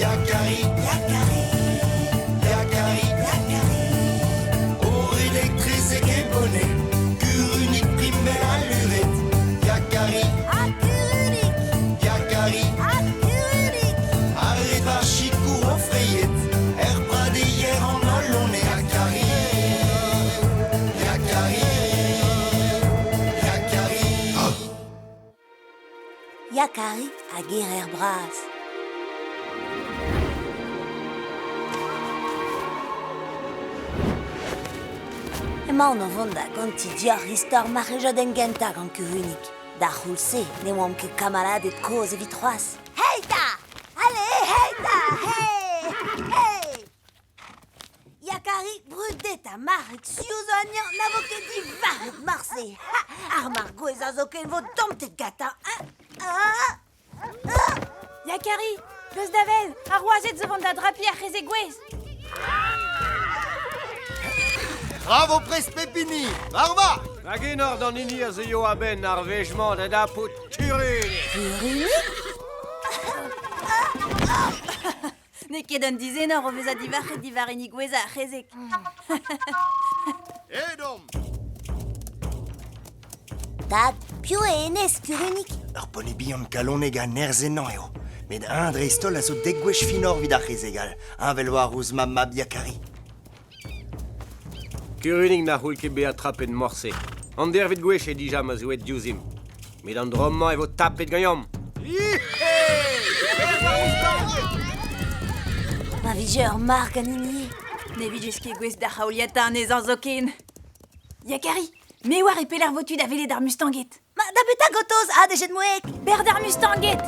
Yakari, Yakari, Yakari, Yakari, O redek trezek e bone, kurunik primel aluret. Yakari, Ha kurunik! Yakari, Ha kurunik! Arret war sikour o freiet, er pradeier an holl Yakari, Yakari, Yakari. Yakari hag Erer Bras. Emaon o vont da gontiñ deoc'h istor ma c'hejadenn gentañ gant Kurunig. D'ar c'houlz-se ne oamp ket kamaladed kozh evit c'hoazh. Hey 'ta! Allez, hey 'ta! Hey! Hey! Yakari brudet ha marc'heg sur zo anezhañ na vo ket divarc'het marse. Ha! Ar marc'h gouez a zoken vo domptet gantañ. Hein? Ah! Ah! Yakari, deus da wel, ar wazed zo vont da drapiñ ar c'hezeg gouez. Bravo prest pep hini! War va! Hag enor d'an hini a zeuio a-benn ar wech-mañ da dapout Kurunig! Kurunig? N'eo ket un dizenor o vezañ divarc'het diwar hini gouez ar c'hezeg. Edomp! Tad, piv eo hennezh, Kurunig? Ur pone bihan kalonek ha nerzh ennañ eo. Met eñ dreist-holl a zo dek gwech finoc'h evit ar c'hezeg all, heñvel war ouzh ma mab Yakari. Kurunig na c'houll ket bezañ trapet morse. An dervet gwech eo dija ma zouet diouzhimp. Met an dro-mañ e vo tapet ganeomp. Ma vije ur mark an hini. Ne vijes ket gouest da c'haoliata anezhañ zoken. Yakari, me oar e pelec'h vo tu da welet ar Mustanged. Ma da petra gotoz ha dejet moek? Ber d'ar Mustanged!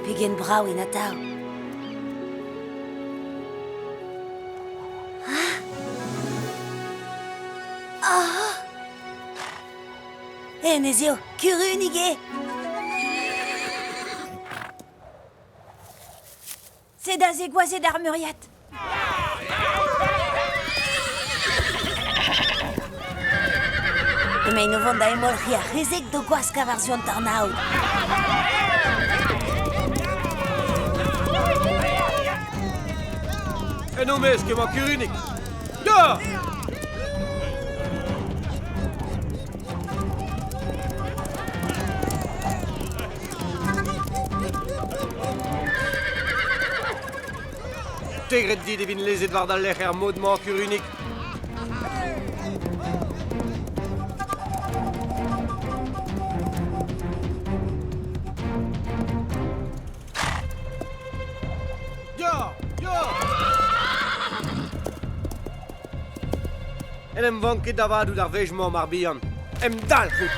Pegen brav int atav. Ah! Hennezh eo, kurunig eo! Sed aze gwazed ar meuriad. Emaint o vont da hemolc'hiñ ar c'hezeg d'o gwaskañ war-zu an tornaod. En o mesk emañ Kurunig. Ya! Te 'gred dit e vin lezet war da lerc'h er mod-mañ, Kurunig? Ya! Ya! En em vank ket da vadoù d'ar wech-mañ, mar bihan. Em dalc'h out!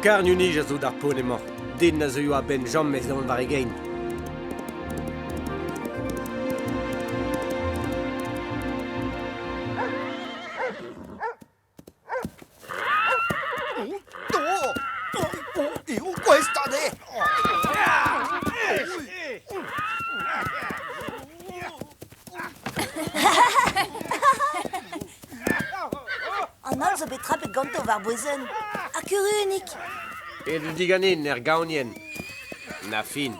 Karnioù-nij a zo d'ar paotr emañ. Den na zeuio a-benn james da vont war e gein. An holl zo bet trapet ganto war-bouez un ha kurunig. Edo diganin er gaonienn. Na fin.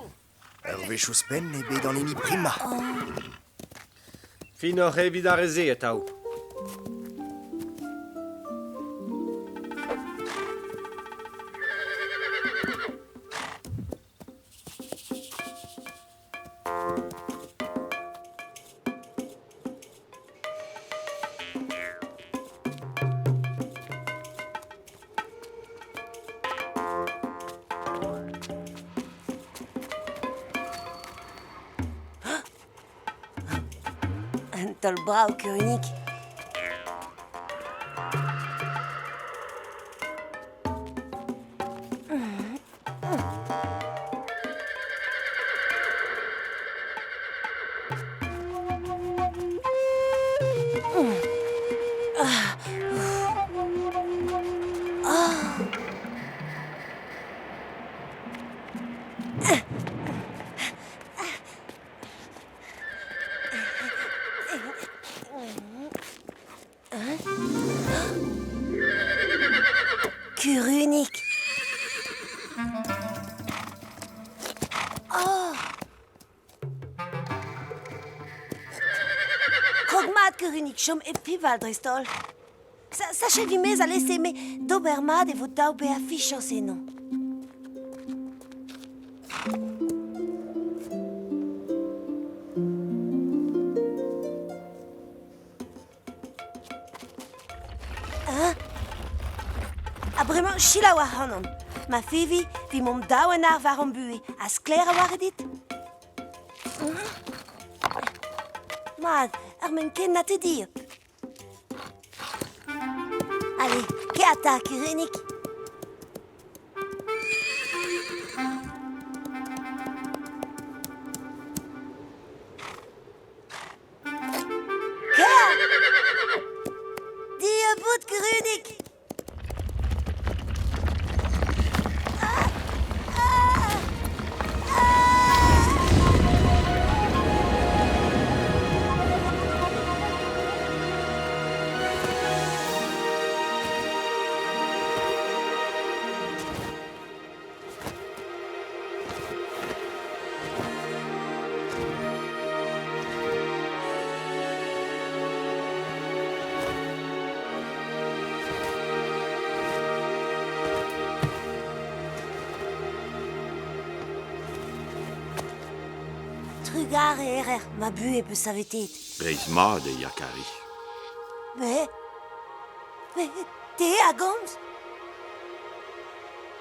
Ur wech ouzhpenn eo bet an hini primañ. Finoc'h eo evit ar re-se atav. taol brav, Kurunig. Kurunig. Oh! Krog mat, Kurunig, chom hep fiñval dreist-holl. Sachet vi 'maez alese, met d'ober mat e vo dav bezañ fichañs eno. Ha bremañ selaou ac'hanon. Ma fivi, vimomp daou en arvar hon buhez, ha sklaer a-walc'h eo dit? Mat, ar men ken na te dieub. Allez, kea 'ta, Kurunig. Kea! Dieub out, Kurunig. Trugarez, Erer, ma buhez peus saveteet. Reizh mat eo Yakari. Me? Me, te a gomz?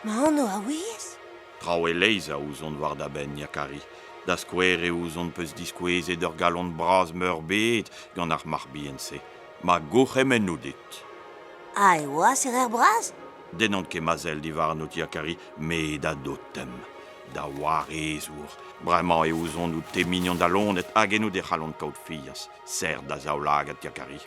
Ma anv a ouiez? Traoù e-leizh a ouzon war da benn, Yakari. Da skouer e ouzon peus diskouezet ur galon bras-meurbet gant ar marc'h bihan-se. Ma gourc'hemennoù dit. Ah, e oa serrer bras? Dennan ket ma sell diwarnout, Yakari, me da dotem. Da warezour. Bremañ e ouzon out te mignon da loened hag ennout e c'hallont kaout fiziañs. Serr da zaoulagad, Yakari.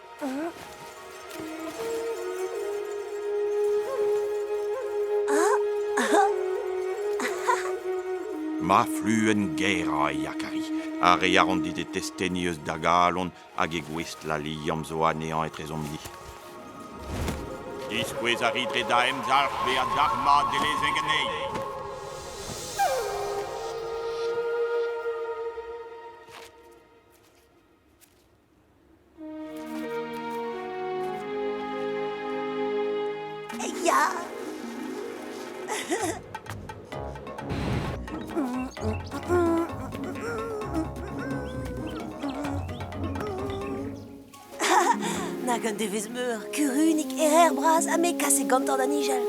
Ma fluenn gaerañ eo Yakari. Ar re a ran dit e testeni eus da galon hag e gouestl al liamm zo anezhañ etrezomp-ni. Diskouez a ri dre da emzalc'h bezañ dalc'hmat dellezek anezhi. Ya! Nag un devezh meur, kurunig, erer bras ha me kaset gantañ da nijal.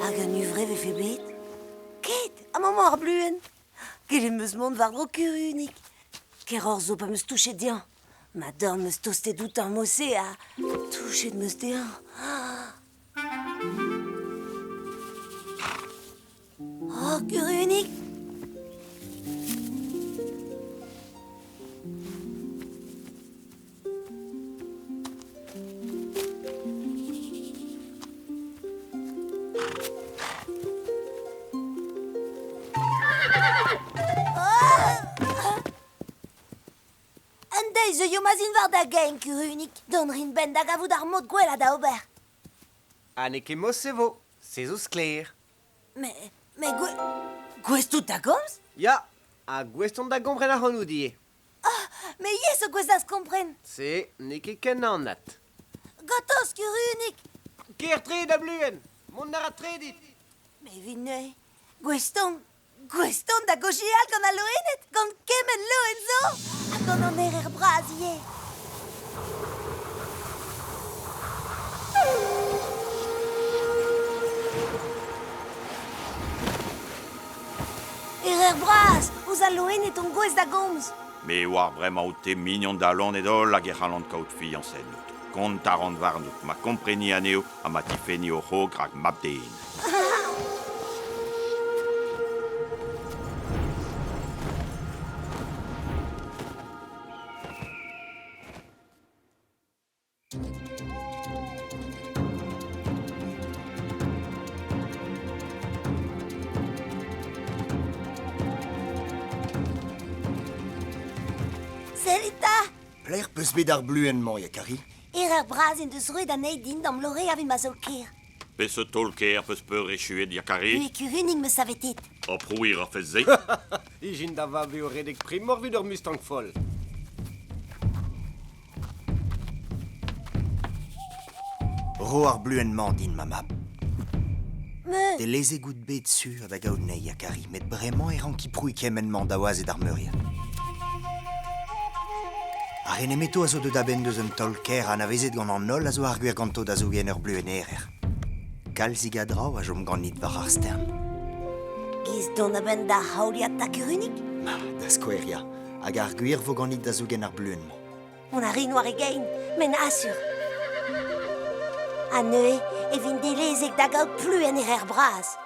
Hag un huñvre 'vefe bet? Ket, amañ 'mañ ar bluenn. Gellet 'm eus mont war-dro kurunig. Keroc'h zo pa 'm eus touchet dezhañ. Ma dorn 'm eus tostet outañ mod-se ha touchet 'm eus dezhañ. Oh, kurunig! Un deiz 'zeuio ma zin war da gein, kurunig. Dont 'rin 'benn da gavout ar mod gwellañ da ober. Ha n'eo ket mod-se 'vo, se zo sklaer. Mais, mais gouest out da gomz? Ya, ha gouest on da gompren ac'hanout ivez. Me ivez zo gouest d'az kompren. Se n'eo ket ken anat. Gortoz, kurunig! Ker-tre da bluenn! Mont a ra tre dit! Me evit neuze, gouest on, gouest on da gaozeal gant al loened, gant kement loen zo, ha gant an erer bras ivez. Erer bras, ouzh Ouzh al loened on gouest da gomz. Me oar bremañ out-te mignon da loened holl hag e c'hallan kaout fiañs ennout. Kont a ran warnout, ma kompreni anezho ha ma tifenni o c'hrog rak mab-den. Sellit 'ta! Pelec'h 'peus bet ar bluenn-mañ, Yakari? Erer bras en deus roet anezhi din d'am loreañ evit ma zaol-kaer. Peseurt taol-kaer 'peus peurechuet, Yakari? Buhez kurunig 'm eus saveteet. Amprouiñ a rafes se? Ijin da vab eo redek primoc'h 'vit ur Mustang foll. Ro ar bluenn-mañ din, ma mab. Me Dellezek out bet sur da gaout anezhi, Yakari, met bremañ e ranki prouiñ kement-mañ da wazed ar meuriad. Ar re nemeto a zo deuet a-benn deus un taol-kaer anavezet gant an holl a zo ar gwir ganto da zougen ur bluenn erer. Kalzik a draoù a chom ganit war ar stern. Giz dont a-benn da c'haoliata kurunig? Ma, da skouer, ya. Hag ar gwir vo ganit da zougen ar bluenn-mañ. Mont a rin war e gein, m'en asur. Ha neuze e vin dellezek da gaout pluenn erer bras.